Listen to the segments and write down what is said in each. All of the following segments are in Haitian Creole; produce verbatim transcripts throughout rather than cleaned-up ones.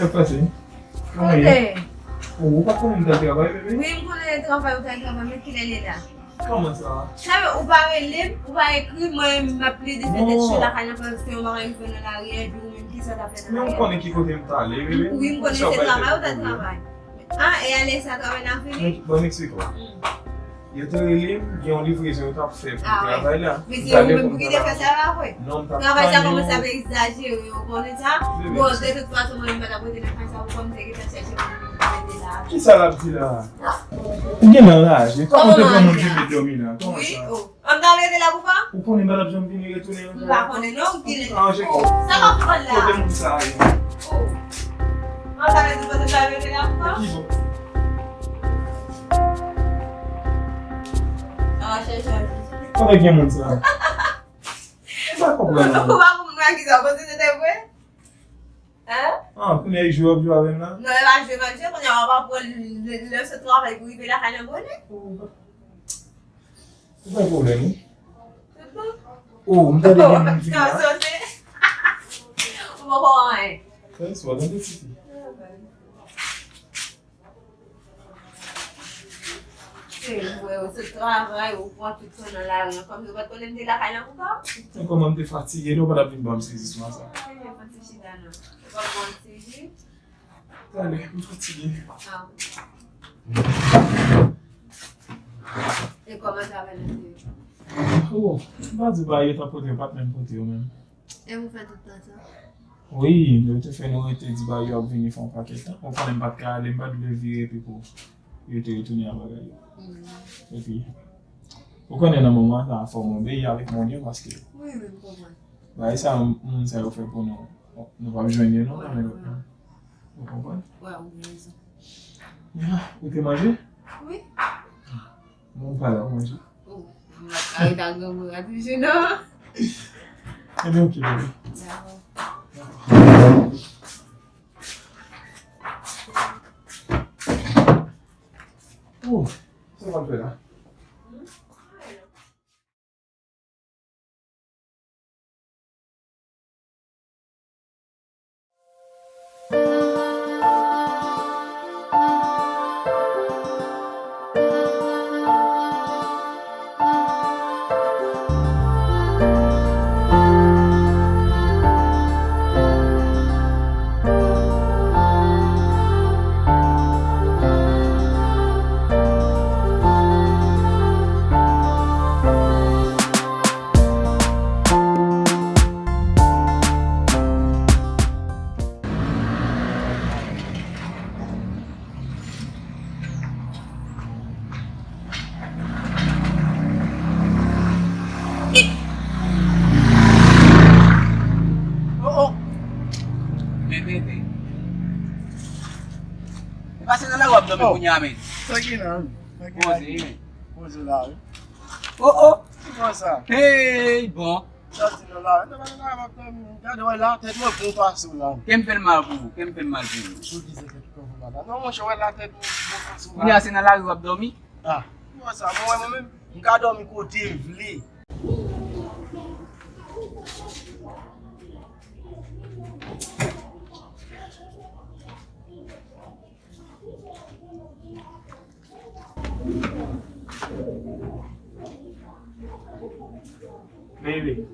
Sa pase? Kòman ye? Kote? Oh, ou pa konnen m t al travay, bebe? Wi, m konnen travay, ou t al travay, men kilè l ye la? Kòman sa? Sa vle, ou pa rele m, ou pa ekri m, mwen, m ap plede fè tèt cho lakay la, paske se yon bagay rive nan lari a, epi ou menm, kisa w t ap fè nan lari a? Men ou konnen ki kote m t ale, bebe? Wi, m konnen se travay ou t al travay. Ah, e alè sa travay la fini? Bon, m eksplike w. Hmm. Yo te rele m, gen yon livrezon yo t ap fè pou travay la. Men se ou menm ki te fè sa la vre? Non, m t ap tann yo. Travay sa kòmanse ap egzajere, ou konnen sa? Bon, de tout fason, mwen menm m pa t ap rete nan kay sa, ou konn se ki t ap chèche moun pou mete la. Kisa l ap di la? Ou genlè anraje. Kòman te pran moun ki met dòmi la? Kòman sa? An m ta rete la pou kò? Ou konnen m pa t ap janm vini retounen ankò. M pa konnen non, ou genlè. Sa w ap pran la? Kote moun sa a ye? Oh. An ta rete, kote m ta rete la pou kò? Ki bò? Sa va chèche an. Kote gen moun sa a? M pa konprann non. Ou pa konprann ki sa, ou panse se te vre? Hein? Ah, kounye a e jwe w ap jwe avè m la? Non, e pa jwe m ap jwe, kounye a w ap pran lè, lè w sot travay pou rive lakay nan bonè. Ou pa gen pwoblèm, wi. Oh, m tande gen moun vini la. Ou poko anyen. Fè espò, tande tifi. Se vre, ou sot travay, ou pran tout tan nan lari an. Kòmsi ou pa t konnen m te lakay la pou kò? Men kòman m te fatige, non, ou pa t ap vin ban m sezi sou sa. Ay, men pa ti chita non. Ou pa pran sezi? Talè, m fatige. Ah. E kòman travay la te ye? Oh, m pa di w bagay yo t ap pote, yo pa t menm pote yo menm. E ou fè tout tan sa? Wi, yo te fè nou rete di bagay yo ap vini fè yon pakèt tan. Ou konnen m pa t ka ale, m pa t vle vire epi pou yo te retounen a bagay yo. Mm. Epi, ou konnen nan moman sa, fò m obeyi avèk moun yo paske bagay sa, moun sa yo fè pou nou, nou p ap jwenn yo non nan men lòt moun. Ou konprann? Wi, ou gen rezon. Ya, ou te manje? Wi. Bon, m pral al manje. Oh, m ap kare ta grangou a toujou, non? Ebyen, ok, bebe. Dakò. Oh, sa w ap fè la? Oh, oh. Men, men, men. E pa se nan lari w ap dòmi kounye a, men. Sa ki la? Poze, men. Poze la, wi. Oh, oh. Ki konsa? Hey, bon. Sòti nan lari, nan lari, m ap dòmi. Gade, wè la, tèt mwen bon pase w la. Kè m fè l mal pou ou, kè m fè l mal pou ou. Pou ki se tèt kò w la la? Non, monchè, wè la, tèt mwen bon pase w la. Kounye a se nan lari w ap dòmi? Ah, wè sa, mwen, wè mwen menm, m ka dòmi kote m vle. Baby.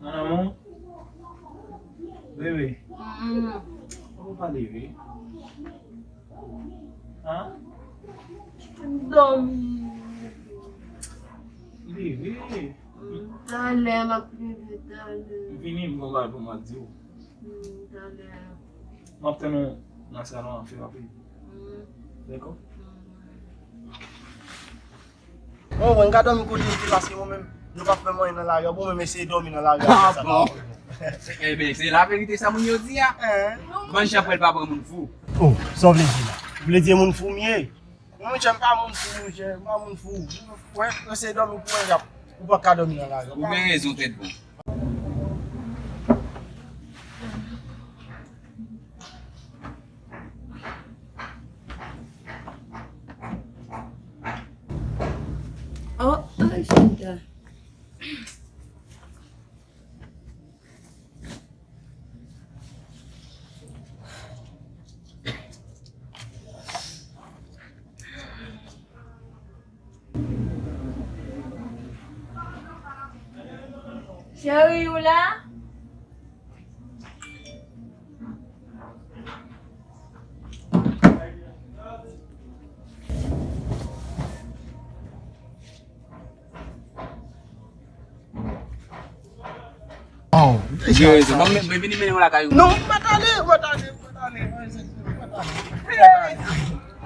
Mon amour. Baby. Mm. Ou pa leve? Hein? M dòmi. Leve. Mm, talè, m ap leve talè. Vini, m gon bagay pou m al di w. Mm, talè. M ap tann ou nan salon an, fè rapid. Mm. Dakò? Mm. Bon, mwen ka dòmi kote m vle paske mwen menm, nou pa fè mwen nan lari a. Bon, mwen eseye dòmi nan lari a. Ah, bon. Ebyen, se laverite sa moun yo di a. Hein? Bann chanpwèl pa pran moun fou. Oh, sa w vle di la? Ou vle di e moun fou m ye? Monchè, m pa moun fou, monchè, m pa moun fou. Wè, eseye dòmi pou wè, ou pa ka dòmi nan lari a. Ou gen rezon, tèt bon. Oh, ay, Santa. Cheri, ou la? Oh, deja. Mwen vini mennen w lakay ou. Non, ou mèt ale, ou mèt ale, ou mèt ale, ou mèt ale.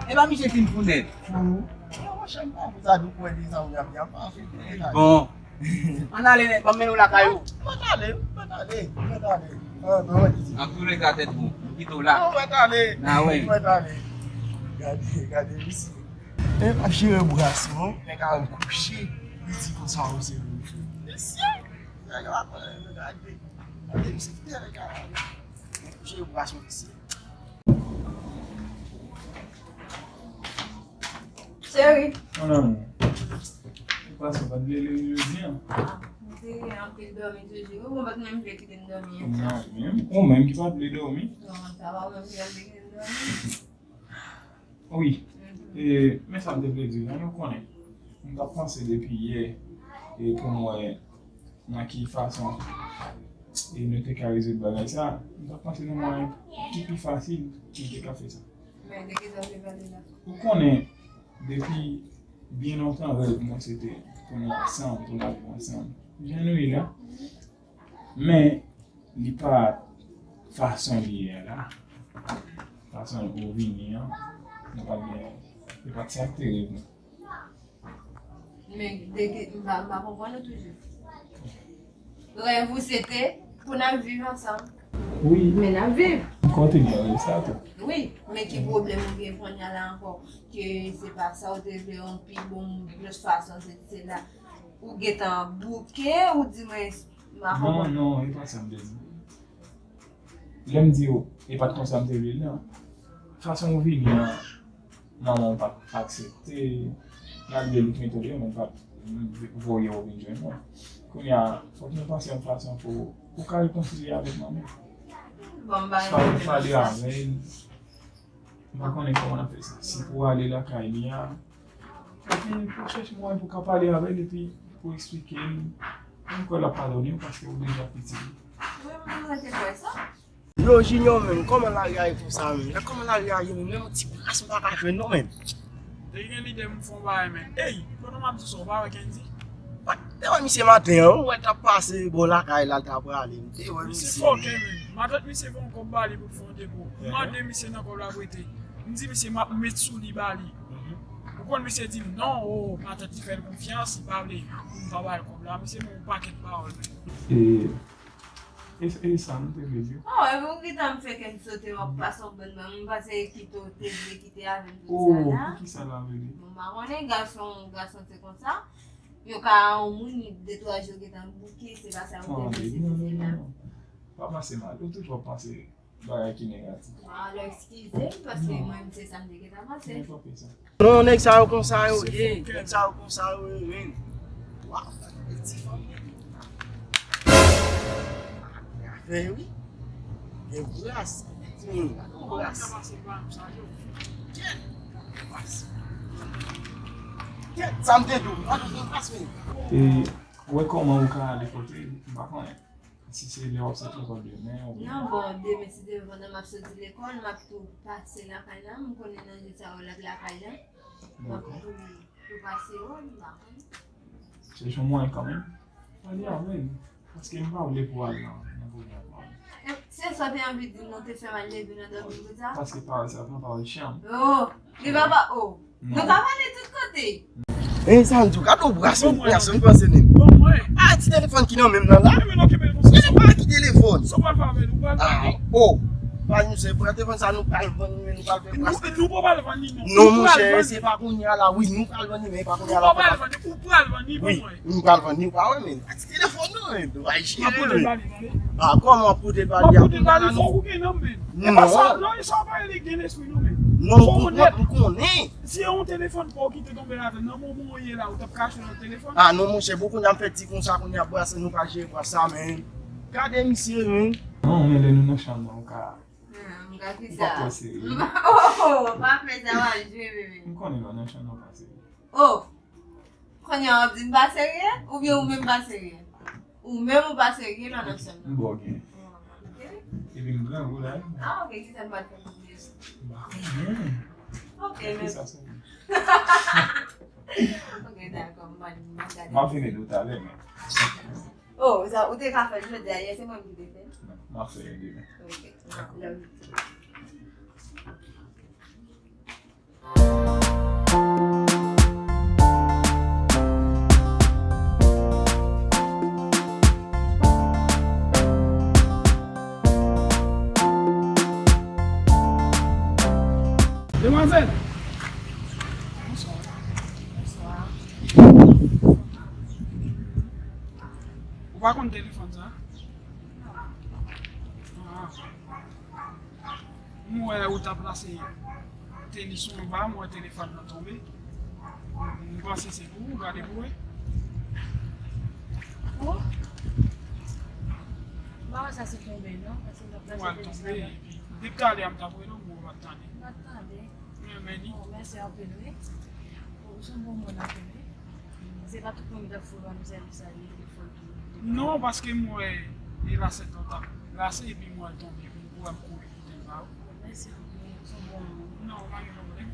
E pa misye fin fou nèt. Fou. Non, monchè, m pa fou sa, nou kwè de sa ou ap di a, pa fou. Bon. Ann ale nèt, ban m mennen w lakay ou. Ou mèt ale, ou mèt ale, ou mèt ale. Ah, non, di. Antouka, tèt bon, m kite w la. Non, ou mèt ale. Ah, wi. Ou mèt ale. Gade, gade misye. E pa chire bras mwen, nèg a kouche, li di konsa ou se yon fou. Mesye, nèg la pa gade. Gade misye, nèg a kouche bras mwen mesye. Cheri. Mon amour. Ou pa sou pa vle leve jodi an? Ah, m te gen anpil dòmi toujou. Ou pa t menm vle kite m dòmi an. Non, menm. Ou menm ki pa vle dòmi. Non, sa pa ou menm ki pa vle kite m dòmi. Wi. Mhm. E, men sa m te vle di, jan nou konnen. M t ap panse depi yè, e pou m wè nan ki fason e nou te ka rezoud bagay sa, m t ap panse nan mwayen ki pi fasil pou m te ka fè sa. Men de ki sa w vle pale la? Ou konnen, depi byen lontan, rèv mwen se te pou nou ansanm, pou n ap viv ansanm. Jan nou ye la. Men, li pa fason li ye la. Fason ou vini an, nou pa t gen, li pa t sa k te rèv nou. Men, de ki, m pa, m pa konprann ou toujou. Rèv ou se te pou n ap viv ansanm. Wi. Men n ap viv. Kote gen rèv sa tou? Wi, men ki pwoblèm ou gen kounye a la ankò? Ke se pa sa ou te vle, yon pi bon, lòt fason, se, se la. Ou gentan bouke, ou di mwen, m pa konprann. Non, non, e pa sa m te di. Lè m di w, e pa t konsa m te vle l nan. Fason w vini an, manman w pa t aksepte. Malgre li t mete w deyò, men l pa t voye w vin jwenn mwen. Kounye a, fòk nou panse yon fason pou ou ka rekonsilye avèk manman w. Bon, m pa... Swa ou pale avè l. M pa konnen kòman n ap fè sa. Si pou w ale lakay li a, epi pou chèche mwayen pou w ka pale avè l, epi pou eksplike l, mwen kwè l ap padone w paske ou deja piti. Wi, mwen te kwè sa. Yo, Junior menm, kòman lari a ye konsa menm? Kòman lari a ye menm? Menm yon ti plas m pa ka jwenn non menm. Te gen lide m fè yon bagay, men. Ey, pandan m ap di sa, w pa wè Kendy? Te wè misye maten an, m wè l t ap pase bò lakay la, l t ap prale. M te wè misye. Misye fòkè, men. Matant misye fè yon kòb ba li pou l fè yon depo. M mande misye nan kòb la pou rete. M di misye m ap met sou li ba li. Ou konn misye di m non, o, matant li fè l konfyans, li pa vle pou m pa ba l kòb la. Misye ban yon pakèt pawòl, men. E, e, e sa m te vle di w. Oh, epi ou gentan ap fè kè m sote, w ap pase yon bann ban m, m panse kite w te vle kite avè m tout sa la. Oh, poukisa l ap vle? Bon, m pa konnen, gason, gason se konsa. Yo ka yon moun, de twa jou gentan bouke, se pa sa yo te vle, se, se, se la. Pa panse mal, ou toujou ap panse bagay ki negatif. Alò, eskize m, paske mwen, se sa m te gentan panse. Non, nèg sa yo konsa yo ye, nèg sa yo konsa yo ye, men. Waw, ti fanm. Afè, wi. Gen bras. Gen bras. Kèt, sa m te di w. Pa gen bras, men. E, wè kòman ou ka ale kote, m pa konnen. Si se lè w ap soti lekòl demen, oubyen... Non, bon, demen, si Dye vle, pandan m ap soti lekòl, m ap tou pase lakay la, m konnen nan jou sa yo, l ap lakay la. M ap tou, tou pase yo, m pa konnen. Chèche yon mwayen kanmenm. Pale avè l. Paske m pa vle pou al nan, nan pwoblèm pa w. E, se sa w te anvi di m, non, te fè m al leve nan dòmi konsa? Paske pawòl sa, pa pawòl chanm. Oh, li pa pa, oh. Nou ka pale tout kote. E sa m di w, gade w bras mwen, bras mwen panse menm. Bon, mwen. A, ti telefòn ki nan men m nan la. Enben, okipe l konsa. E pa ki telefòn. Sa w pral fè avè l, ou pral vann li? Ah, oh. Pa nou se pran telefòn sa, nou pral vann li, men nou pral fè bras. Nou, nou pa pral vann li, non. Non, monchè, se pa kounye a la, wi, nou pral vann li, men pa kounye a la. Ou pa pral vann li, ou pral vann li, bon, mwen. Wi, nou pral vann li, ou pa wè, men. A ti telefòn, non, men. Nou pa jere, men. M ap pote l ba li, tande. Ah, kòman w ap pote l ba li? M ap pote l ba li, fòk ou gen nan men. Non. E pa sa, non, e sa w pa rele gen lespri, non, men. Non, m konnen. Si e yon telefòn pa w ki te tonbe ladan, nan moman w ye la, ou t ap kache nan telefòn? Ah, non, monchè, bon, kounye a m fè ti konsa, kounye a bras, nou pa jere bras sa, men. Gade misye, men. Non, men lè nou nan chanm nan, ou ka... Hmm, m ka ki sa? Ou pa serye. Oh, oh, oh, pa fè sa, w ap jwe, bebe. M konnen nou nan chanm nan, pa serye. Oh! Kounye a w ap di m pa serye? Oubyen ou menm pa serye? Ou menm ou pa serye nan nòt sèm nan. M ba w gen. Ok. Epi m grangou la wi. Ah, ok, kisa n pral fè pou mwen? M pa konnen. Ok, men. Kisa sa ye? Ok, dakò, m pral, m pral gade. M ap vin ede w talè, men. Oh, sa, ou te ka fè l jodi a, yè se mwen ki te fè l. Non, m ap fè l demen. Ok, love you. Demwazèl! Bonswa. Bonswa. Ou pa konn telefòn sa? Ah. M wè ou t ap plase tenis ou anba, m wè telefòn nan tonbe. M panse se pou ou, gade pou wè. Oh! M pa wè sa se tonbe non, paske m t ap plase tenis la. Ou wè l tonbe, epi depi talè a m t ap rele w, men ou pa t tande. M pa t tande. M renmen li. Oh, mèsi anpil wi. Ou se yon bon moun anpil wi. Se pa tout moun ki t ap foure ba nou sèvis sa li te fè l tou. Non, paske m wè e lasèt lan t ap glase epi m wè l tonbe epi m kouri ap kouri kite l ba ou. Mèsi anpil, ou se yon bon moun. Non, ou pa gen pwoblèm.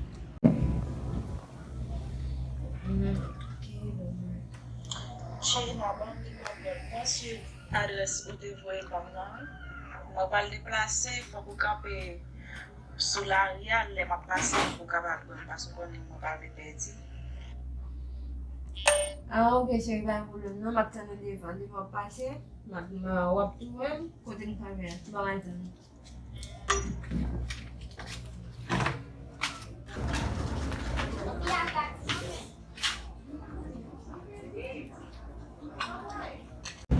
Cheri, m ap anvi konprann. Mwen swiv adrès ou te voye ban m nan wi. Mwen pral deplase, fòk ou kanpe sou lari a, lè m ap pase, ou kapab pran m, paske w konnen mwen pa vle pèdi. Ah, ok, cheri, pa gen pwoblèm non, m ap tann ou devan. Depi w ap pase, m ap, m, w ap tou wè m, kote m kanpe a, m pa pral tann ou.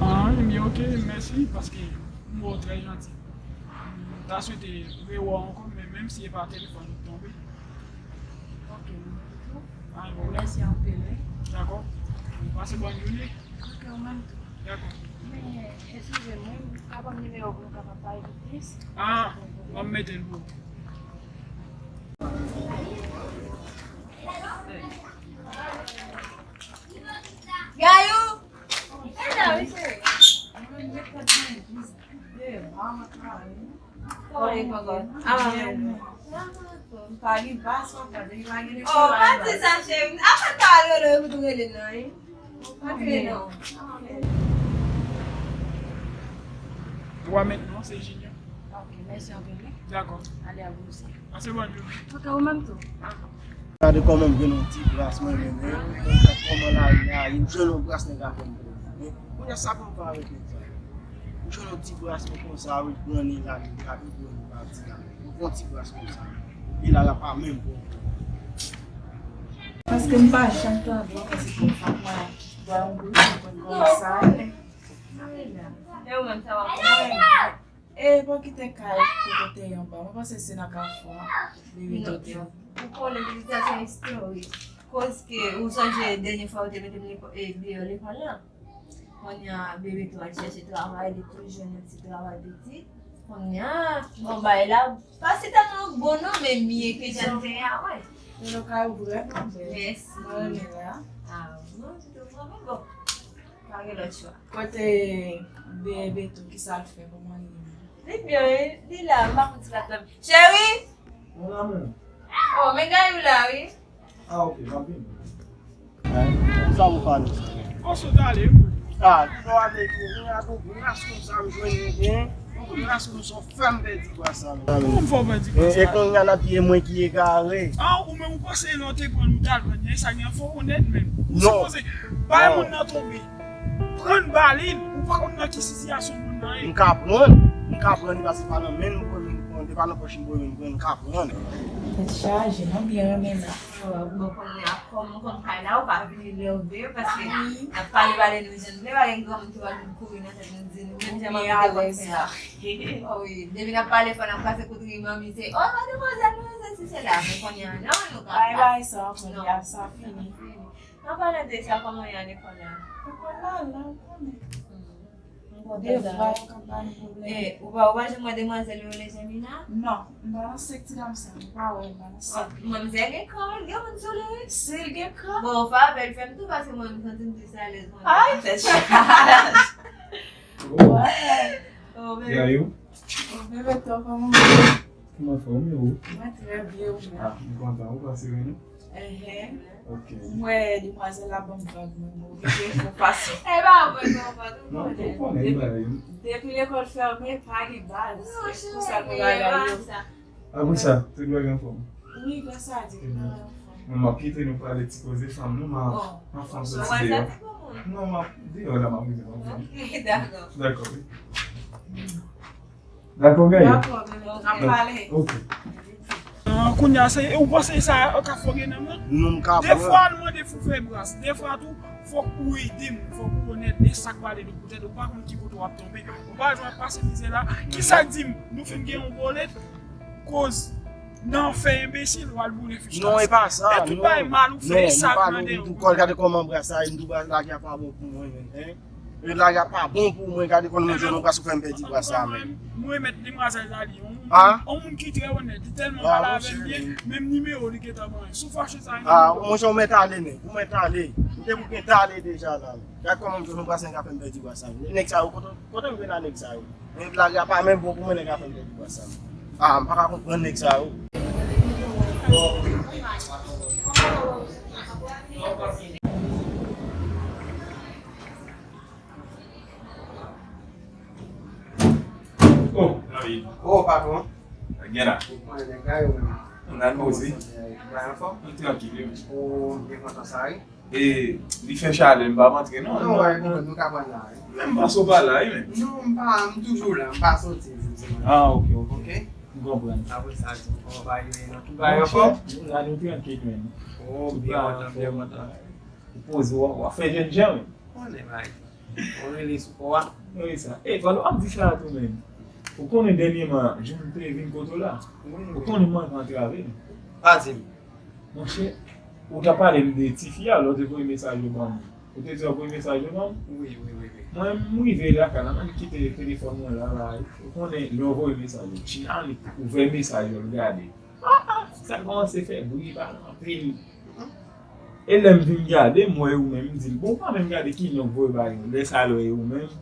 Ah, m byen, ok, mèsi, paske m wè w trè janti. M ta swete rewè w ankò, men menm si e pa telefòn ou t tonbe. Ok, m tou. Pa gen pwoblèm. Mèsi anpil, wi. Dakò. Pase bòn jounen. Ok, ou menm tou. Dakò. Men, eskize m, wi, ou ka ban m nimewo pou nou kapab pale pi plis? Ah, ban m mete l pou ou. Gayou! Vin la, wi, cheri. Oh, pa di sa, cheri. Apa ta rele, ou tou rele nan, wi. Pa rele, non. Ou a met non, se Junior. Ok, mèsi anpil, wi. Dakò. Ale a gosi. Pase bòn jounen. Ok, ou menm tou. Gade kòman m jwenn yon ti bras mwen menm, hein. Kòman lari a ye, m jwenn yon bras nèg la fè m pran. Kounye a sa pou m fè avèk nèg sa? M jwenn yon ti bras mwen konsa, wi, grannen la, li gade grannen pati la. M pran ti bras konsa. E la, la pa menm bon. Paske m pa janm tande, paske konsa mwen bwè yon gwo ti konn konsa. E ou menm sa w ap fè? E bon, kite kay kote w te ye anba. Mwen panse se nan kafou an Bebeto te ye. Ou konnen pitit sa se yon istòrik. Koz ke ou sonje dènye fwa yo te mete m leko-, e, deyò lekòl la. Kounye a Bebeto al chèche travay, li tou jwenn yon ti travay piti. Kounye a, bon, bagay la pa se tèlman bon non, men mye ke jan l te ye a, wi. Lelo kay ou vrèman bèl. Mèsi. Mwen renmen la. Ah, non, se te vrèman bon. Pa gen lòt chwa. Kote Bebeto, kisa l fè, kòman li ye? Li byen, wi. Li la, m pa konn si l ap tann. Cheri! Mon amour. Oh, men Gayou la, wi. Ah, ok, m ap vini. Hein? Sa ou pale sa? Bon, sot ale, wi. Ah, nou ale, gen yon gras konsa, m jwenn li, gen yon gras konsa, fè m pèdi bras sa, men. Kòman m fè w pèdi bras sa? E, e kounye a n ap di e mwen ki egare. Ah, ou menm ou panse lè w te pran nou t al vann, e sa gen fò onèt menm. Ou sipoze bay moun nan tonbe. Pran ba li, ou pa konn nan ki sitiyasyon moun nan ye. M ka pran, m ka pran li paske pa nan men m pran, m pran, e pa nan pòch m pran, m pran, m ka pran. Tèt chaje, mwen byen renmen la. Bon, kounye a, kòm ou konn kay la, ou pa vini lè w vle, paske n ap pale, pale, nou jwenn vle, pa gen granmoun ki va vin kouri nan tèt nou, di nou, menm jan manmi te konn fè a. Oh wi, depi n ap pale, fò n ap pase kout ri, manmi se, oh, mademwazèl, nou se si, se la, men kounye a, non, nou ka. Bay, bay, sa, kounye a, sa fini. An palan de sa, kòman y ale lekòl la? Lekòl la, la, ou konnen. Hmm. M kontan sa. Devwa yo k ap ba nou pwoblèm. Eh, ou pa, ou pa janm wè demwazèl yo rele Jemina? Non, m pa nan sèk ti dam sa, m pa wè, m pa nan sèk. Manmzèl gen kran, l gen moun sou li, wi. Si l gen kran. Bon, fè avè l, fè m tou, paske mwen, m santi m plis alèz, mwen. Ay, tèt chaje. Oh, bebe. Gayo. Oh, bebe, to kòman? Kòman fè w, men ou? Mwen trè byen, ou menm? Ah, m kontan, ou pase byen, non? Enhen. Ok. M wè demwazèl la ban m vag, mwen, mwen oblije fè pase. E pa vre, non, pa tou. Non, ou konnen bagay yo. Depi lekòl fèmen, pa gen baz. Non, cheri, e pa sa. Apre sa, tout bagay anfòm? Wi, gras a Dye, tout bagay anfòm. Mwen, m ap kite nou pale ti koze fanm nou, m a, m a fè yon soti deyò. Non, m ap deyò la, m ap rive, m ap vini. Ok, dakò. Dakò, wi. Dakò, Gaye? Dakò, bebe, n ap pale. Ok. Ah, kounye a, se, ou panse sa ka fò gen nan mwen? Non, m ka pran. Defwa, nou mande pou fè bras. Defwa tou, fòk ou ede m, fòk ou onèt, e sa k pale de poutèt ou pa konn ki kote w ap tonbe. Ou pa jwenn ap pase mizè la. Kisa k di m, nou fin gen yon bolet, koz nan fè enbesil, w al boule fich la. Non, e pa sa, non. E tout bagay mal ou fè, e sa k mande yon bolet. Gade kòman bras sa, m tou lage a pa bon pou mwen, men, hein? E lage a pa bon pou mwen, gade kòman mwen jwenn yon bras ou fè m pèdi bras sa, men. Mwen remèt demwazèl la li, yon moun, yon moun ki trè onèt, li tèlman pale avè m byen, menm nimewo li gentan ban mwen. Si w fache sa, ah, monchè, ou mèt ale, men. Ou mèt ale. Ou te pou gentan ale deja la. Gad kòman m jwenn yon bras nèg ka fè m pèdi bras sa. Nèg sa yo, kote, kote m jwenn a nèg sa yo? Men lari a pa menm bon pou mwen, nèg ka fè m pèdi bras sa. Ah, m pa ka konprann nèg sa yo. Oh, David. Oh, patwon. Gen la. Ou konnen nèg la yo menm. Ou nan poze. Ou bay anfòm? Ou trankil, wi. Ou byen kontan sa, wi. E li fè chalè, m p ap antre, non. Non, pa gen pwoblèm, nou ka pran la, wi. Men m panse w pa la, wi, men. Non, m pa, m toujou la, m pa soti, jodi a. Ah, ok, ok. Ok? M konprann. Apre sa, di m kòman bagay yo ye, non? Tout bagay anfòm? Nou la, nou trankil, men. Oh, byen kontan, byen kontan. Ou poze, w ap fè jènjan, wi. Konnen bagay. Ou rele sou kò a. Wi, sa. E, pandan w ap di sa a tou menm, ou konnen dènyèman, jou m te vin kote w la, ou konnen m antre antrave m. Pa di m. Monchè, ou t ap pale m de tifi a, lè w te voye mesaj yo ban m. Ou te di w ap voye mesaj yo ban m? Wi, wi, wi, wi. Mwen, m rive lakay la, m kite telefòn mwen la, la. Ou konnen, lè w voye mesaj yo, China, li ouvè mesaj yo, l gade. Ah, ah, sa kòmanse fè bri, pale anpil. E lè m vin gade, m wè ou menm, m di l, bon, ou pa menm gade ki non k voye ba yo. Lè sa a, lè w wè ou menm,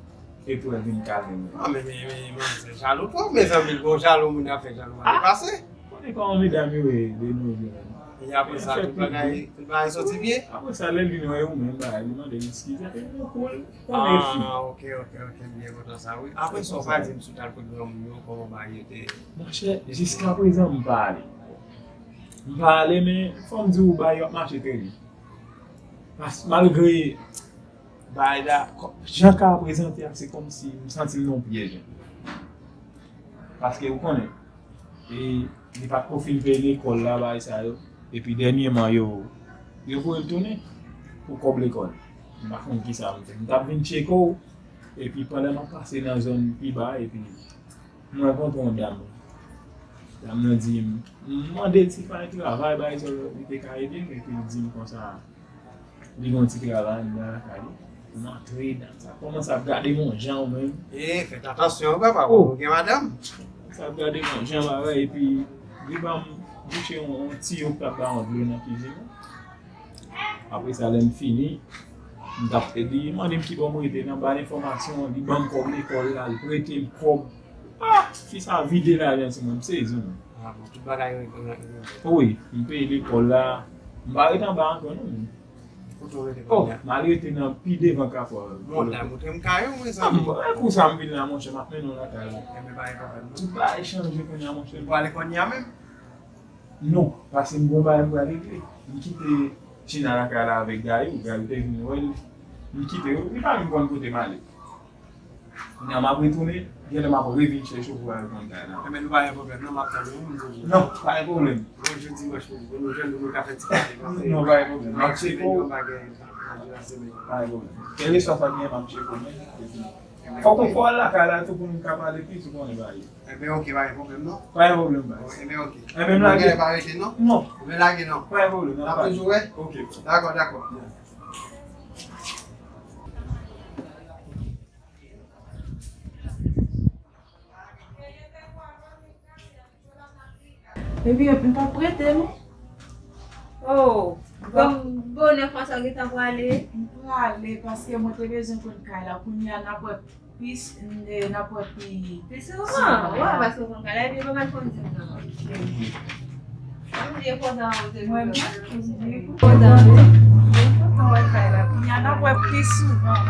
epi w vin kalme m. Ah, men, men, men, manzè jalou twòp, mezanmi, bon, jalou moun ap fè jalou a depase. Konnen kòman medam yo ye de nos jours. E apre sa, tout bagay, tout bagay soti byen? Apre sa, lè l vin wè ou menm, bagay, li mande l eskize, epi nou koul. Ah, ok, ok, ok, m byen kontan sa, wi. Apre sa, ou pa di m si w t al kot granmoun yo, kòman bagay yo te ye? Monchè, jiskaprezan, m pa ale. M pa ale, men fò m di w, bagay yo ap mache trè byen. Pas-, malgre bagay la, kò-, jan ka prezante a, se kòmsi m santi m nan yon pyèj. Paske ou konnen, e li pa t ko fin peye lekòl la, bagay sa yo. Epi dènyèman, yo, yo voye l tounen pou kòb lekòl. M pa konn kisa m fè. M t ap vin tcheke w, epi pandan m ap pase nan zòn pi ba, epi m rankontre yon dam. Dam nan di m, m mande l si pa gen travay, bagay sa yo, li te ka ede m, epi l di m konsa, li gen yon ti travay anndan lakay li. M antre, dam sa kòmanse ap gade m yon jan ou menm. E, fèt atansyon, wi, papa, ou gen madanm. Sa ap gade m yon jan bagay, epi li ban m bouche yon, yon tiyo k t ap ba yon dlo nan kizin nan. Apre sa, lè m fini, m t ap, li mande m kibò m rete, nan ba l enfòmasyon, li ban m kòb lekòl la, li prete m kòb. Ah, fi sa vide lajan sou mwen, m sezi, mwen. Ah, bon, tout bagay regle, regle. Wi, m peye lekòl la. M pa rete anba ankò, non. Kote w rete kounye a? Oh, m al rete nan pi devan Kafou a. Monte, montre m kay ou, mezanmi. Ah, e pou sa m vin la, monchè, m ap mennen w lakay ou. Enben, pa gen pwoblèm, non. Tout bagay chanje kounye a, monchè. Ou prale kounye a menm? Non, paske m gon bagay m pral regle. M kite China lakay la avèk Gayou, Gayou te vin wè l. M kite yo, li pa menm konn kote m ale. Kounye a m ap retounen, genlè m ap revin chèche w pou al pran kay la. Enben, nou pa gen pwoblèm, non, m ap tann ou, m di w. Non, pa gen pwoblèm. Yon jou dimanch pou nou, pou nou jwenn, pou nou ka fè ti pale, paske non, pa gen pwoblèm. M ap tcheke w. Yon bagay nan jou la semèn. Pa gen pwoblèm. Kèlkeswa sa k genyen, m ap tcheke w, men. Fòk ou fò al lakay la tou pou nou ka pale plis, ou konnen bagay. Enben, ok, pa gen pwoblèm, non. Pa gen pwoblèm, baz. Enben, ok. Enben, m lage. Ou genlè pa rete, non? Non. Enben, lage, non. Pa gen pwoblèm, n ap toujou wè? Ok. Dakò, dakò. Ebyen, m p ap rete, non. Oh, bon, bonè konsa w gentan prale? M prale paske mwen te bezwen konn kay la. Kounye a n ap wè Plis, n ap wè pi. Pi souvan. Wè, paske w konn kale epi papa l konn di m nan. Mwen menm, n ap wè pi souvan.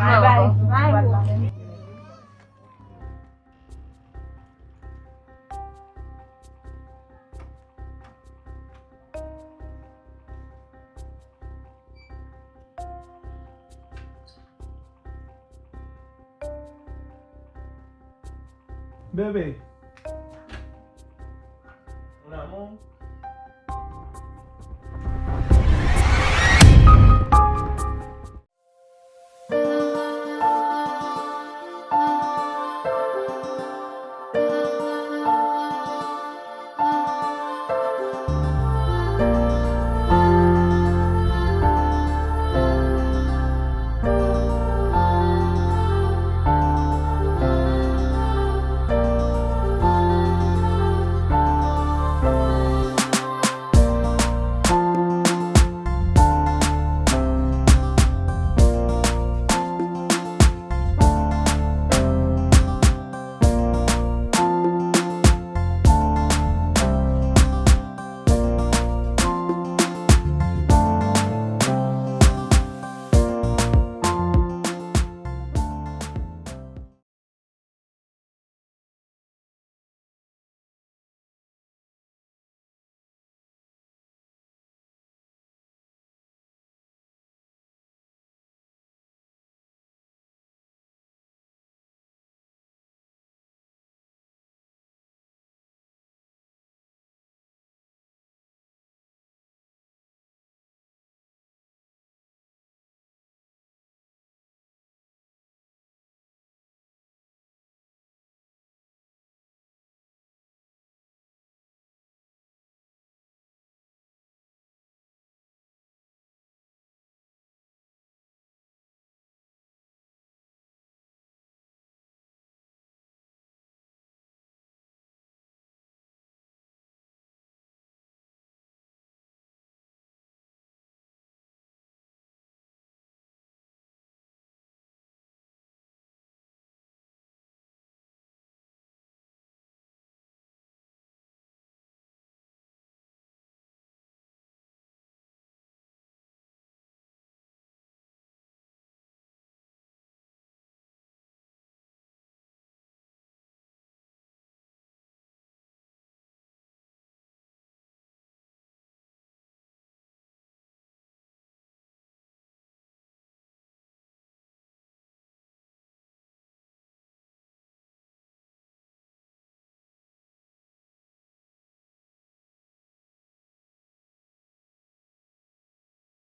Bebe,